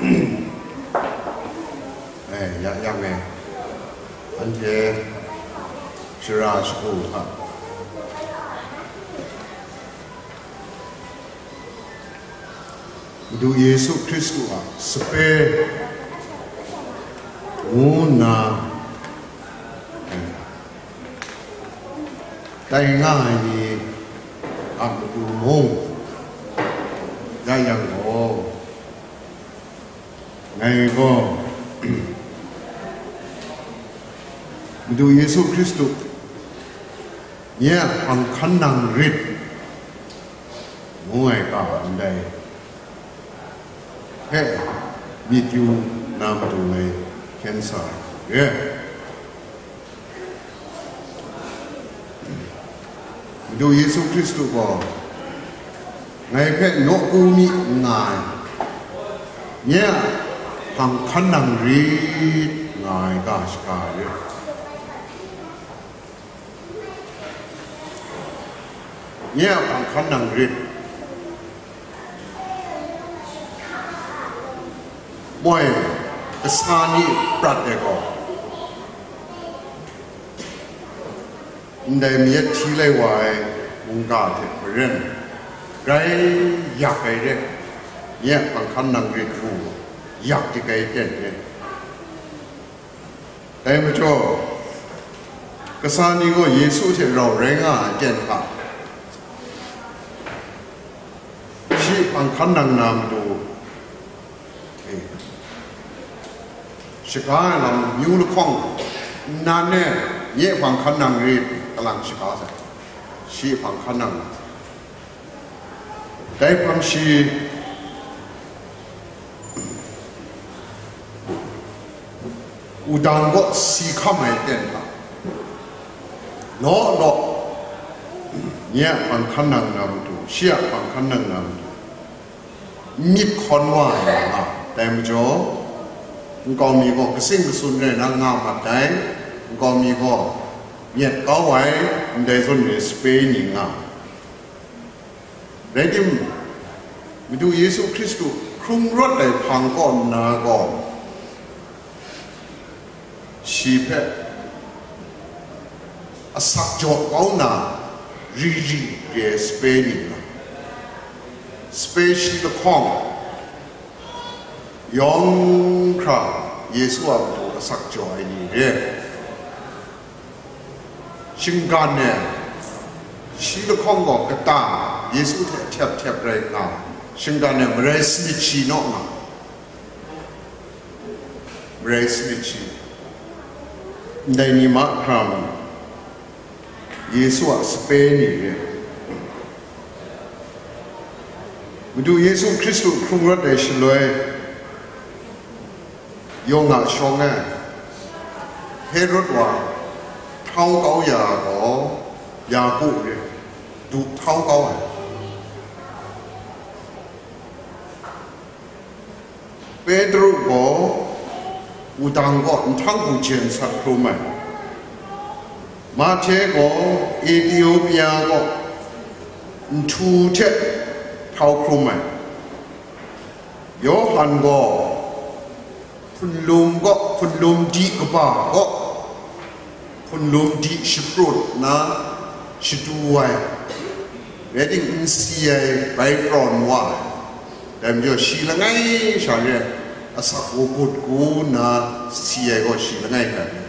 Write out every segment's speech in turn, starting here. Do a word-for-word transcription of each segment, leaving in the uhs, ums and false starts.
Eh, ya yang e, anhte shara shagu hta, Madu Yesu Hkristu a sape ngu nna, eh, tai nga ai ni a matu mung, ya yang gaw, ngai gaw, Madu Yesu Hkristu nye a hpang hkan nang rit ngu ai ga ndai hpe myit yu na matu ngai hkyen sa ai re. Madu Yesu Hkristu gaw ngai hpe nawku mi n nga ai, nye a hpang hkan nang rit nga ai ga shaga re. Nye a hpang hkan nang rit. Moi, kasa ni prat ai gaw, ndai mayat hti lai wa ai mungga hte maren, grai yak ai re, nye a hpang hkan nang rit ngu, yak dik ai ten re. Dai majaw, kasa ni gaw Yesu hte rau rai nga ai ten hta, shi hpang hkan nang na matu, eh, shaga ai lam myu lahkawng nnan e, nye hpang hkan nang rit, kalang shaga sai, shi hpang hkan nang na. Dai hpang shi wudang kaw si hkam ai ten hta, law law, nye a hpang hkan nang na matu, shi a hpang hkan nang na matu, myit hkawn wa ai nga, dai majaw, nkau mi gaw kasing kasun rai na nga mat ai, nkau mi gaw nyet kau ai, ndai zawn re sape ni nga. Rai tim, Madu Yesu Hkristu hkrung rawt ai hpang kaw nna gaw, shi hpe asak jaw kau na ri ri re ai sape ni nga, sape shi lahkawng yawng hkra Yesu a matu asak jaw ai ni re. Shinggan e, shi lahkawng gaw kata Yesu hte ahtep htep rai nna, shinggan e marai sanit shi naw nga, marai sanit shi, ndai ni mahkra mung, Yesu a sape ni re. Madu Yesu Hkristu hkrung rawt ai shaloi, yawng a shawng e, Herod wa htau kau ya gaw, Yaku re, du htau kau ai. Petru gaw wudang kaw nhtang hku jen sat hkrum ai. Mahte gaw Etiopia kaw nhtu hte htau hkrum ai. Yawhan gaw hpunlum kaw, hpunlum di kaba kaw, hpunlum di shaprut nna shadu ai, rai tim, n si ai bai prawn wa ai. Dai majaw, shi langai sha re, asak wa gut gu nna si ai gaw shi langai hkra re.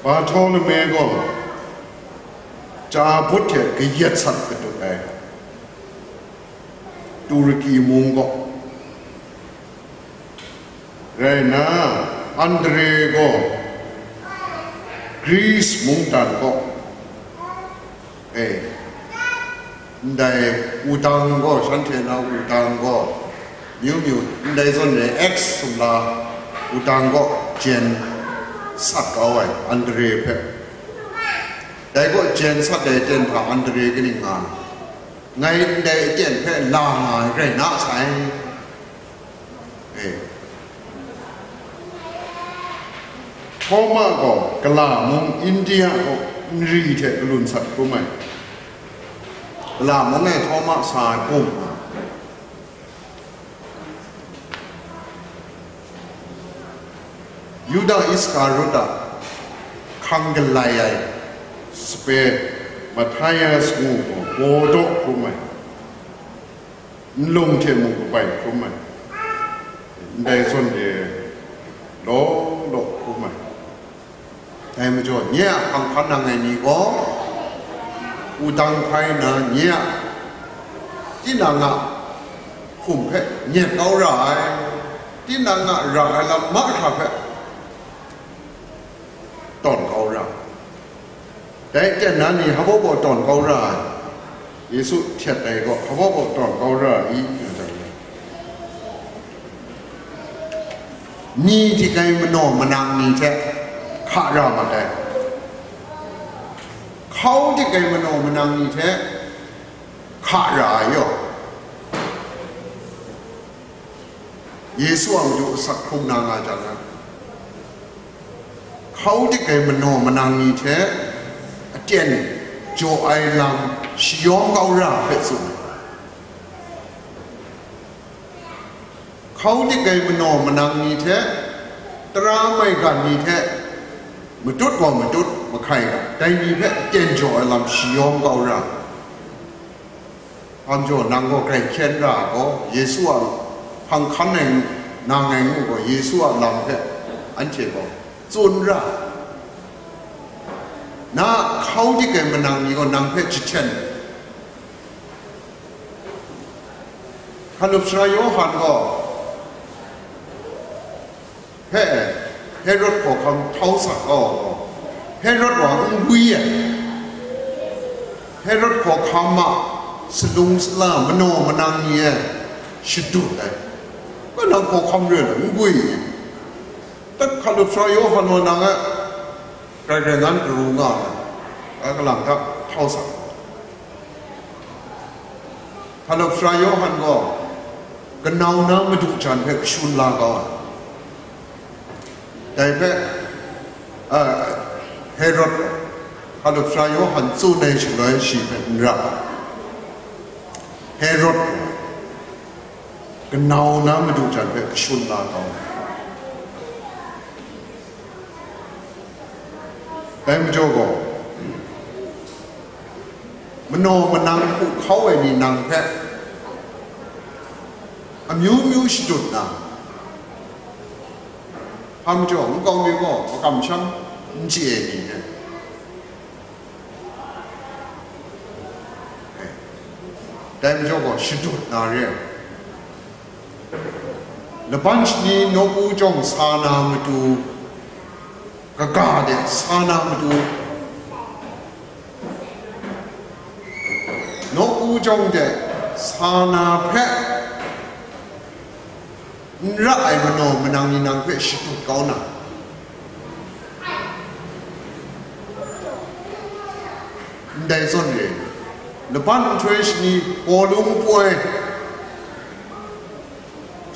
Barhtolome gaw chya but hte kayat sat kadut ai, Turki mung gaw. Rai nna, Andre gaw Gris mungdan kaw, e, ndai wudang gaw, shanhte na wudang gaw, myu myu, ndai zawn e X sumla wudang gaw jen sat kau ai, Andre hpe. Dai gaw jen sat ai ten hta Andre kaning nga, ngai ndai aten hpe la nga ai rai na sai. E. Htawma gaw kala mung India kaw nri hte kalun sat hkrum ai. Kala mung e Htawma sa ai bum nga, Yuda Iskariot a hkang galai ai sape, Mahthias ngu gaw, baw daw hkrum ai, nlung hte mung kabai hkrum ai, ndai zawn re ai, law law hkrum ai. Dai majaw, nye a hpang hkan nang ai ni gaw, wudang hpai nna nye a, tinang a hkum hpe nyet kau ra ai, tinang a ra ai lam mahkra hpe tawn kau ra ai. Dai ten na ni hpa baw tawn kau ra ai? Yesu htet ai gaw hpa baw tawn kau ra ai? Ni hte kai manaw manang ni hte hka ra mat ai, hkau hte kai manaw manang ni hte hka ra ai yaw. Yesu a matu asak hkrung na nga jang, hkau hte kai manaw manang ni hte aten jaw ai lam shayawm kau ra hpe tsun ai. Hkau hte kai manaw manang ni hte, tara maigan ni hte, matut gaw matut, mahkai gaw, dai ni hpe aten jaw ai lam shayawm kau ra. Hpa majaw, nang gaw grai hkyen ra gaw, Yesu a hpang hkan ai, nang ngai ngu gaw, Yesu a lam hpe anhte gaw tsun ra. Na a hkau hte kai manang ni gaw nang hpe jahten. Hkalup sara Yawhan gaw, he, Herod hkawhkam htau sa kau ai gaw, Herod wa n gwi ai. Herod hkawhkam a salung sala manaw manang ni e shadut ai. Kaw nang hkawhkam re ai n gwi ai. Tak hkalup sara Yawhan wa nang e grai grai ngan karu nga ai, a kalang hta htau sa. Hkalup sara Yawhan gaw kanau na madu jan hpe kashun la kau ai. Dai hpe, a, Herod, hkalup sara Yawhan tsun ai shaloi shi hpe n ra ai. Herod gaw kanau na madu jan hpe kashun la kau ai. Dai majaw gaw, manaw manang hku hkau ai ni nang hpe amyu myu shadut na, hpa majaw nkau mi gaw makam sham n chye ai ni hte, dai majaw gaw shadut na re ai. Laban shani nawku jawng sa na matu, kaga de sa na matu, nawku jawng de sa na hpe n ra ai manaw manang ni nang hpe shadut kau na, ndai zawn re ai, laban nhtoi shani Pawlu npoi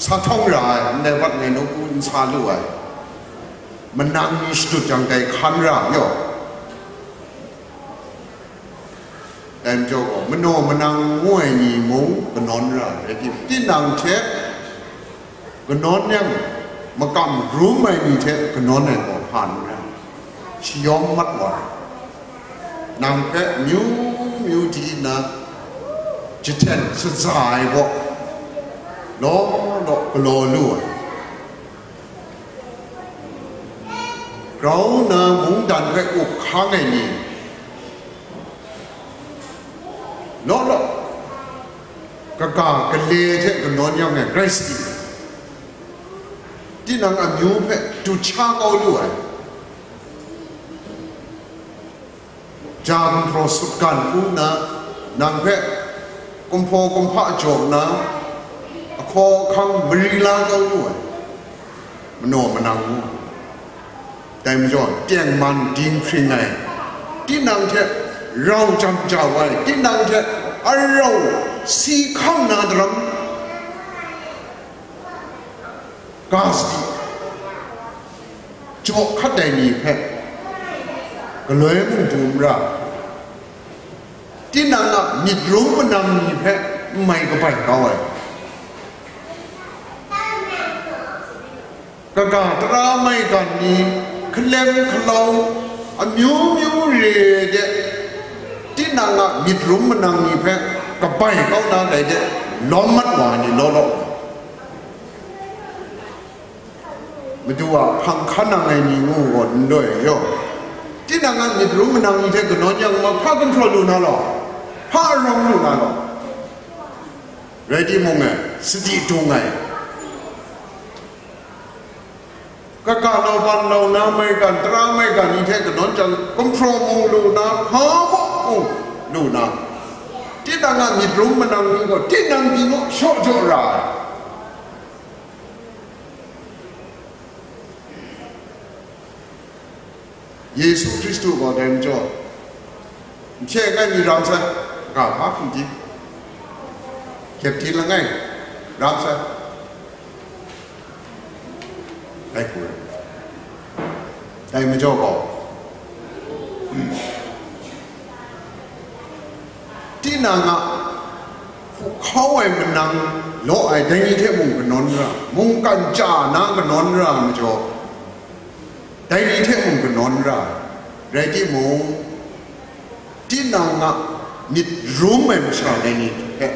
sa htawng ra ai, ndai bat ngai nawku n sa lu ai, manang ni shadut jang dai hkan ra yaw. Dai majaw gaw, manaw manang ngu ai ni mung kanawn ra ai rai tim, tinang hte kanawn yang, makam rum ai ni hte kanawn ai gaw hpa n ra, shayawm mat wa ai. Nang hpe myu myu di nna jahten shaza ai gaw, law law galaw lu ai. Grau nna mungdan hpe up hkang ai ni, law law kaga gale hte kanawn yang e grai sadi ai, tinang amyu hpe dut sha kau lu ai. Ja gumhpraw sutgan hku nna, nang hpe kumhpaw kumhpa jaw nna, ahkaw ahkang mari la kau lu ai, manaw manang ngu. Dai majaw, tengman dinghpring ai, tinang hte rau jam jau ai, tinang hte arau si hkam na daram, ga sadi, jaw hkat ai ni hpe galoi mung du n ra, tinang a myit rung manam ni hpe n mai kabai kau ai. Kaga tara maigan ni, hkalem hkalau, amyu myu re de, tinang a myit rum manang ni hpe kabai kau na dai de, lawm mat wa ai ni law law. Madu a hpang hkan nang ai ni ngu gaw n doi yaw. Tinang a myit rum manang ni hte kanawn yang ma, hpa gumhpraw lu na law, hpa arawng lu na law. Rai timung, e, sadi dung ai. Kaga lauban lau na maigan, tara maigan ni hte kanawn jang, gumhpraw mung lu na, hpa mung lu na, tinang a myit rum manang ni gaw tinang pyi naw shaw jaw ra ai. Yesu Hkristu gaw dai majaw, n hte ai mi ram sai, ga hpa hkum di, kyep di langai ram sai, dai hku rai. Dai majaw gaw, tinang a hkau ai manang law ai dai ni hte mung kanawn ra, mungkan chya na kanawn ra majaw, dai ni hte mung kanawn ra, rai timung, tinang a myit rum ai masha dai ni hpe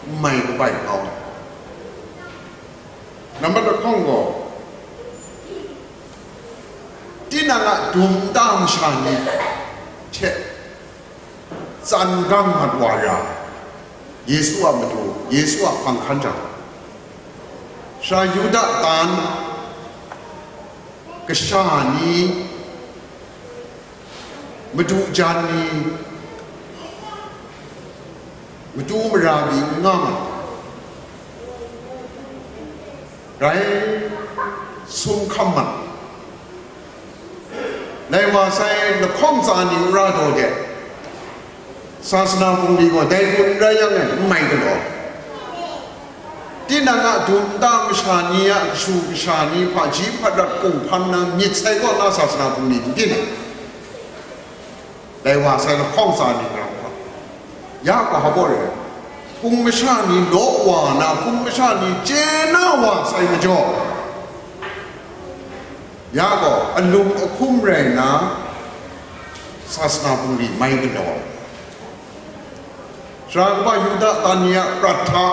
n mai kabai kau ai. Nambat lahkawng gaw, tinang a dum nta masha ni hte tsan gang mat wa ra, Yesu a matu, Yesu a hpang hkan jang, sara Yuda tan kasha ni, madu jan ni, matu mara ni n nga ma, rai sum hkam ma. Lai wa sai lahkawng tsa ni n ra taw de, sasana bungli gaw dai hku n rai yang e, n mai galaw. Tinang a dum nta masha ni a kashu kasha ni hpaji hpat rat kunghpan na myit sai kaw na sasana bungli n byin ai. Dai wa sai lahkawng tsa ni n rai hkawt, ya ga hpa baw rai, hpung masha ni law wa na, hpung masha ni chye na wa sai majaw, ya gaw alum ahkum rai nna, sasana bungli mai galaw ai. Sara kaba Yuda tan ni a prat hta,